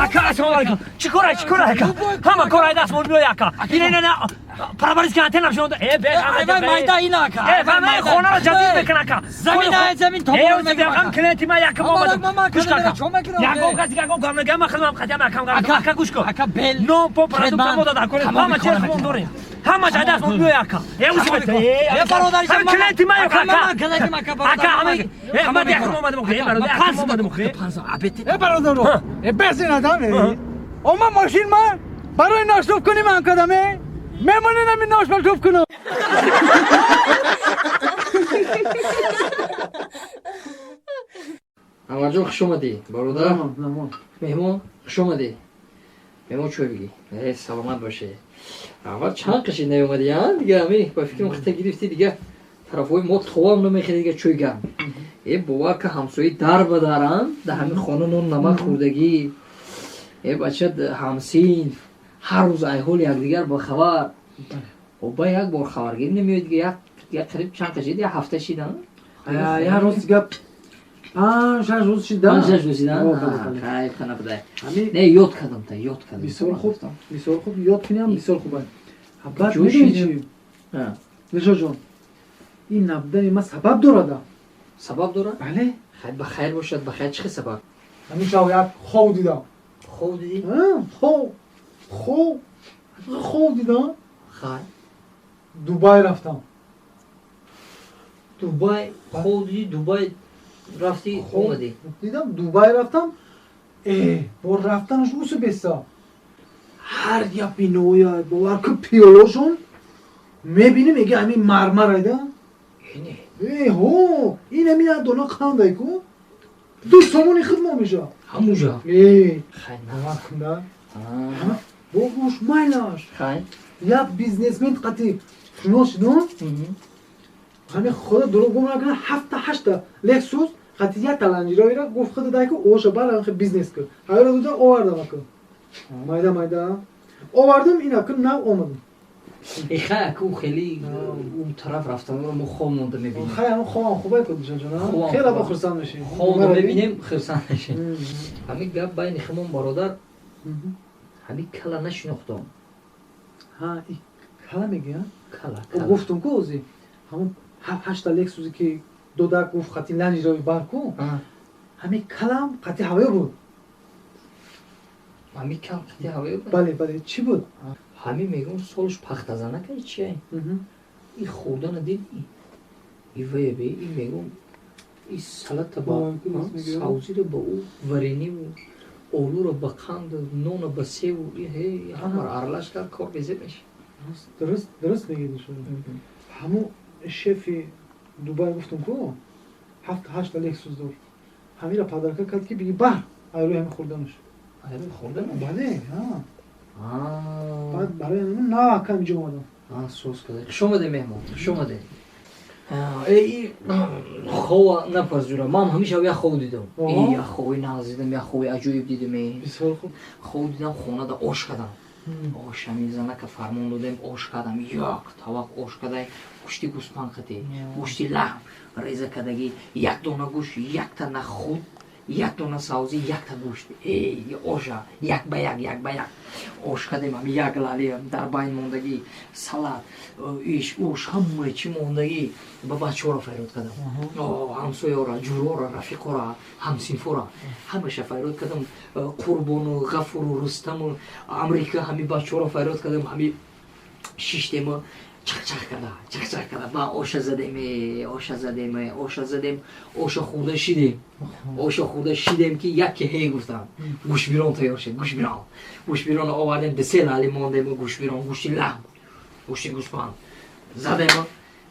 Ака, ассалому алайкум. Чӣ кора, чӣ кора, ака? Ҳама кор ай даст мон меояд, ака. Ина, ина, ина, параболический антенна шумо. Э, бе, Ай, майда ина, ака. Э, ва ман хонаро ҷадид мекунам, ака. Замин ай, замин то. Э, ҳам клиенти ман якум омадам. Гӯш кун, ака. Ягон каси ягон гап нагам, ман хидмат қатиам акам гап. Ака, гӯш кун. Ака, бел. Нон, по продукт мо дада кунем. Ҳама чиз худмон дорем. Ҳама ҷай даст мон меояд, ака. Э, усибет. Э, бародар, ҳам клиенти ман, ака. Клиенти ман, ака. Ака, ҳама, э, ман якум омадам, э, бародар, якум омадам, э. Э, бародаро, э, бесин адам, э. Ома мошин ман барои ноштоб кунӣ ман кадам, э. Мемонем ҳамин ношмашоб кунам. Анварҷон, хуш омадӣ, бародар. Меҳмон, хуш омадӣ. Меҳмон, чой бигӣ. Э, саломат бошӣ. Аввал чанд қиши наёмадӣ, а? Дига ҳами ба фикрам хита гирифтӣ, дига тарафҳои мо товам намехӯрӣ, дига чой гарм. Э, бовар ка, ҳамсояи дар ба даранд, дар ҳамин хона нон намак хӯрдагӣ. Э, бача, ҳамсинф, ҳар рӯз айҳоли якдигар ба хабар. Оба як бор хабаргирӣ намеояд, дига як қариб чанд қишид, як ҳафта шидан. Як рӯз дига 5-6 рӯз шида. 5-6 рӯз шидан? Хайр, хана будай. Не, ёд кардам, та ёд кардам. Бисёр хуб, бисёр хуб, ёд куням, бисёр хуб. Баъд медонӣ чи? Дилшодҷон, ин набудани ман сабаб дорада. Сабаб дорад? Бале. Хайр, ба хайр бошад, ба хайр, чӣ хел сабаб? Ҳамин шав як хов дидам. Хов дидӣ? Хов, хов, хов дидам. Хайр. Дубай рафтам. Дубай хов дидӣ, Дубай рафтӣ, омадӣ. Дидам, Дубай рафтам. Э, бо рафтанаш усу беса. Ҳар як биноя, бовар кун, пиёлошон мебинӣ, меги ҳамин мармар айда. Э, ҳо, ин ҳамин як дона қандай ку 2 сомони хидмо меша. Ҳамуҷа? Э, Хайр. Бовар кун да. Богӯш майлаш. Хайр. Як бизнесмен қати шинос шудам. Ҳамин худо дурӯғ гум накунад, ҳафта ҳашта Лексус қати як таланҷироира гуфт, худа дай ку оша бар ҳамин бизнес кун. Ҳайро дуда овардам, аку. Майда майда. Овардам, ин аку нав омадам. Э, хай, аку, хеле он тараф рафтанро мо хоб монда мебинем. Хай, ҳамин хобам хубай ку, душанҷон. Хеле ба хурсанд мешем. Хоб монда мебинем, хурсанд мешем. Ҳамин гап байни химон, бародар, ҳамин кала нашинохтам. Ҳа, кала мегӯя? Кала. Гуфтум ку ози. Ҳамон ҳафт ҳашта Лексусе ки дода гуфт хати ланҷирои бар ку. Ҳамин калам қати ҳавоё буд. Ҳамин кал қати ҳавоё буд? Бале, бале, чӣ буд? Ҳамин мегӯм, солш пахтазанака чия? И хӯрдана дидӣ? И вебе, и мегӯм, и салата ба савзиро ба ӯ варениву олуро ба қанду нона ба севу ҳамаро аралаш кард, кор безеб мешавад. Дуруст, дуруст мегӯед шумо. Ҳамун шефи Дубай гуфтум ку, ҳафт ҳашта Лексус дошт. Ҳамира подарка кард ки биги бар айрӯи ҳамин хӯрданаш. Айрӯи хӯрданаш? Бале, баъд барои ҳамин нав акам инҷо омадам. Сос карда. Хуш омадед, меҳмон, хуш омадед. Э, хова напарс, ҷура. Ман ҳамеша як хов дидам. Як хови нағз дидам, як хови аҷоиб дидам. Бисёр хуб. Хов дидам, хонада ош кардам. Ош ҳамин занака фармон додем, ош кардам, як тавақ ош кадай, гӯшти гӯспанд қатӣ, гӯшти лаҳм реза кардагӣ, як дона гӯшт, якта нахуд, як дона савзӣ, якта гӯшт, оша як ба як, як ба як ош кардем. Ҳами як лали дар байн мондагӣ, салат, иш уш, ҳамаи чӣ мондагӣ, ба бачаҳоро файрод кардам, ҳамсояро, ҷурора, рафиқора, ҳамсинфора, ҳамаша файрод кардам, Қурбону Ғафуру Рустаму Амрика, ҳами бачаҳоро файрод кардам. Ҳами шиштему чақчақ карда, чақчақ карда, ба оша задем, оша задем, оша задем, оша хӯрда шидем, оша хӯрда шидем, ки яке ҳей гуфтам, гӯшбирон тайёр шид, гӯшбирон, гӯшбирон овардем, дисе лали мондем, гӯшбирон, гӯшти лаҳм, гӯшти гӯспанд задем,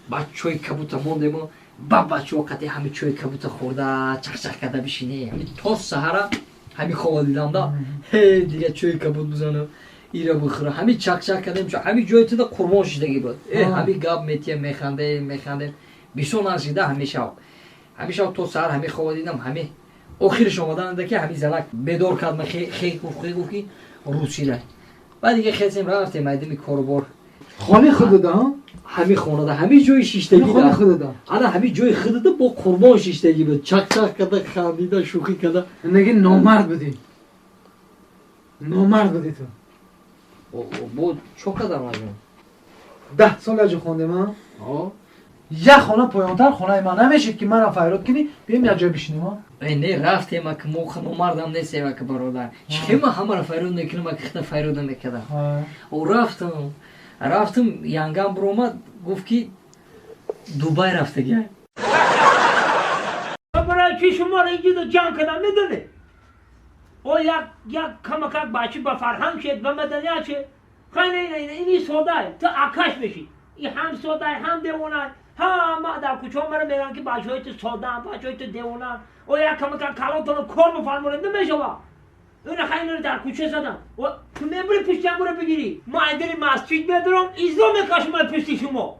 ба чойи кабута мондему, ба бачаҳо қати ҳами чойи кабута хӯрда, чақчақ карда бишинем. Ҳами то саҳара ҳами хова дидамда, ҳе, дига чойи кабут бизанам, ира бихӯра, ҳами чақчақ кардем, ҳами ҷои туда қурбон шидагӣ буд. Э, ҳами гап метиям, механдем, механдем, бисёр нашида. Ҳамешав, ҳамешав то саҳар ҳами хова дидам. Ҳами охириш омаданада ки ҳами занак бедор кард, ма хе гуфт, хе гуфт, ки рӯз шида. Баъд дига хезем, рафтем майдами корубор. Хони худада? Ҳами хонада, ҳами ҷои шиштагӣ. Хони худада? Ана ҳами ҷои худада бо қурбон шиштагӣ буд, чақчақ карда, хандида, шӯхӣ карда. Неги номард будӣ. Номард будӣ ту. Бо чо кардам аҷон? 10 сол яҷо хондем, а? Як хона поёнтар хонаи ман намешид ки манам файрод кунӣ, биём як ҷой бишинем, а? Э, не рафтем, ака, мо номардам нестем, ака, бародар. Чӣ ма ҳамаро файрод мекунам, ака, хита файрод намекардам. О, рафтам, рафтам, янгам биромад, гуфт ки Дубай рафтагӣ. Барои чӣ шуморо инҷо ҷамъ кардам, медонед? О, як камакак бачи ба фарҳанг шед, ба маданият шед. Хеле ини содай, ту акаш мешӣ. И ҳам содай, ҳам девонай. Ҳама дар кӯчаҳо мара мегӯянд ки бачаҳои ту содаанд, бачаҳои ту девонаанд. О, як камакак калонтонро кор бифармонед, намешавад. Ина хайнро дар кӯча задам. О, ту мебури пушти ҳамро бигирӣ. Ма айдини масҷид медорам, изо мекашам аз пушти шумо.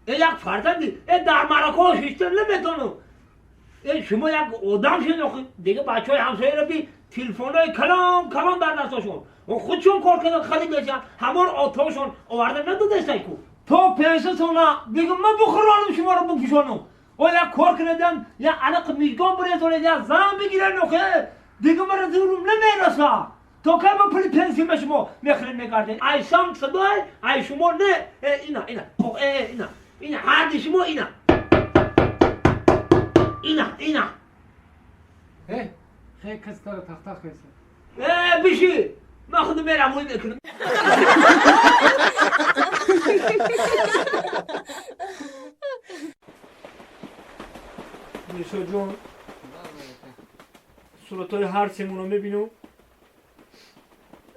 Э, як фарзанди, э, дар марокош шишта наметонам. Э, шумо як одам шед, охи. Дига бачаҳои ҳамсояро би телефонҳои калон калон дар дастошон. Худшон кор кардан харидесян, ҳамон отошон оварда надодестай ку. То пенсатона дига ма бухӯронам шуморо бупӯшонам. О, як кор кунедам, як алақ мижгон бирезонед, як зан бигирен, охи. Дига мара зурум намераса. То кай ба пули пенсима шумо мехӯред мегардед? Ай сам садой, ай шумо не. Э, ина, ина, э, ина, ина, ҳарди шумо ина. Ина, ина. Э, хе кас тара тахта хеса. Э, биши. Ман худам мерам ӯй мекунам. Миршоҷон, суратҳои ҳар семонро мебинам.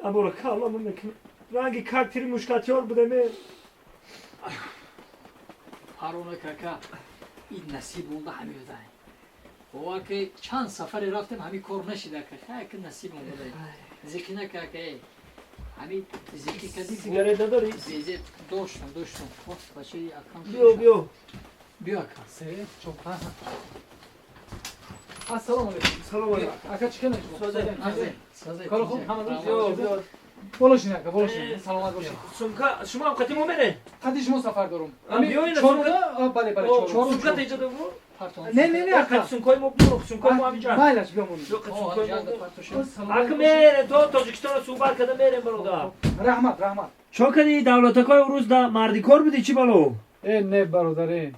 Аморо каллама мекунам. Ранги кактири мушкатёр будем. Парона кака, ин насиб монда ҳамин будай. Бовар ки чанд сафаре рафтем, ҳамин кор нашида, ака. Хай, ки насиб монда. Зиқи нака, ака, эй. Ҳамин зиқи кади. Сигарет надорӣ? Безе доштам, доштам. Хоб, бачаи акам. Биё, биё. Биё, ака. 3, 4, 5. Ассалому алайкум. Салом алайкум. Ака, чӣ кунед? Сазе, сазе. Кор хуб, ҳама рӯз? Биё, биё. Боло шин, ака, боло шин. Саломат бошед. Сумка, шумо ҳам қати мо меред? Қади шумо сафар дорум. Биёед. Чоруда? Бале, бале, чорум. Сумка теҷа дорум? Не, не, не, ака. Сумкаи мо, сумкаи мо ҳаминҷа. Майлаш, биё монем. Ака, мерем, то Тоҷикистонро суҳбат карда мерем, бародар. Раҳмат, раҳмат. Чо кардӣ давлатакҳои урус да мардикор будӣ, чӣ бало? Э, не, бародар, э.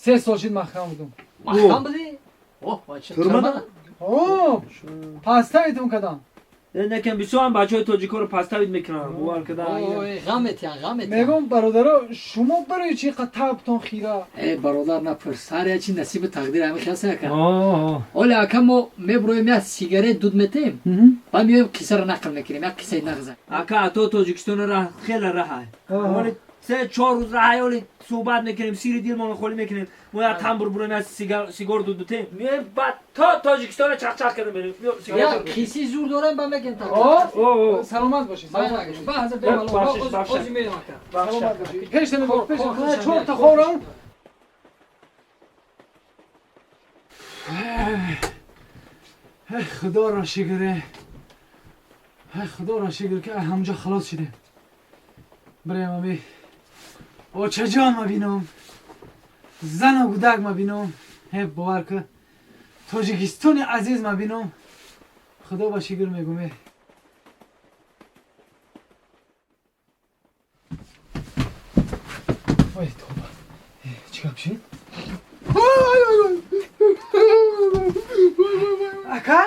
3 сол шид маҳкам будум. Маҳкам будӣ? Оҳ, бача, Турмада? О, паставитон кардам. Некем бисёр ҳам бачаҳои тоҷикоро паставит мекунанд, бовар када. Ой, ғам метиҳан, ғам метиҳан. Мегӯм, бародаро, шумо барои чӣ қад табтон хира? Э, бародар, напурс. Ҳар як чи насиби тақдир ҳамин хел ака. Оле, ака, мо мебуроем, як сигарет дуд метем, баъд меоем қиссаро нақл мекунем, як қиссаи нағза. Ака, то Тоҷикистон раҳ хеле раҳай. Оли 3-4 рӯз раҳай, оли суҳбат мекунем, сири дилмонро холӣ мекунем. Мо як тамбур буроем, як сигор дуд бутем. Меоем, баъд то Тоҷикистонро чақчақ карда мерем. Як қиссаи зур дорем, ба мегем та. О, саломат бошед. Ба ҳазр бемалол. Ози мерем, ака. Саломат бошед. Пеш намебор, пеш. 4 та хорам. Эй, худоро шукр. Эй, худоро шукр ки ҳамҷо халос шудем. Бирем ами очаҷон ма бинам, зану гудак ма бинам. Ҳе, бовар ку, Тоҷикистони азиз ма бинам. Худо ба шукр мегӯм. Э, ой, тоба, чӣ гап шид? Ака,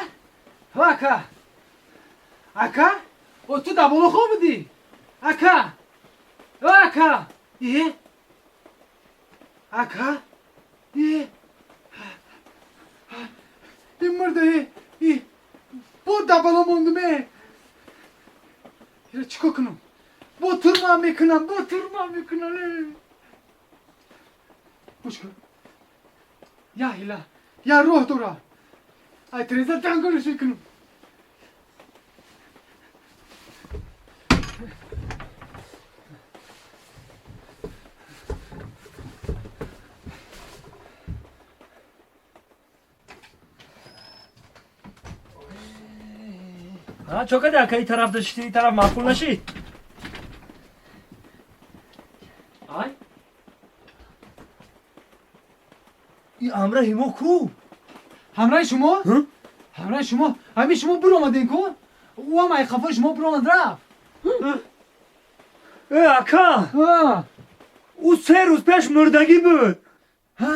ака, ака, о, ту дар боло хоб будӣ? Ака, ака, е, ака, е, ин мурда, е, е, бо дар боло мондум, е. Чӣ кор кунам? Бо турма мекунам, бо турма мекунам, е. Гӯш кун. Я ҳила, я роҳ дора. Ай, Тереза дангориш мекунам. А, чо кардӣ, ака, ин тараф дашти, ин тараф маъқул нашид? Ай? Ин ҳамраҳи мо ку? Ҳамраҳи шумо? Ҳамраҳи шумо? Ҳамин шумо биромадем ку? Ӯ ам ай қафои шумо биромад, рафт. Э, ака, А, ӯ 3 рӯз пеш мурдагӣ буд. Ҳа?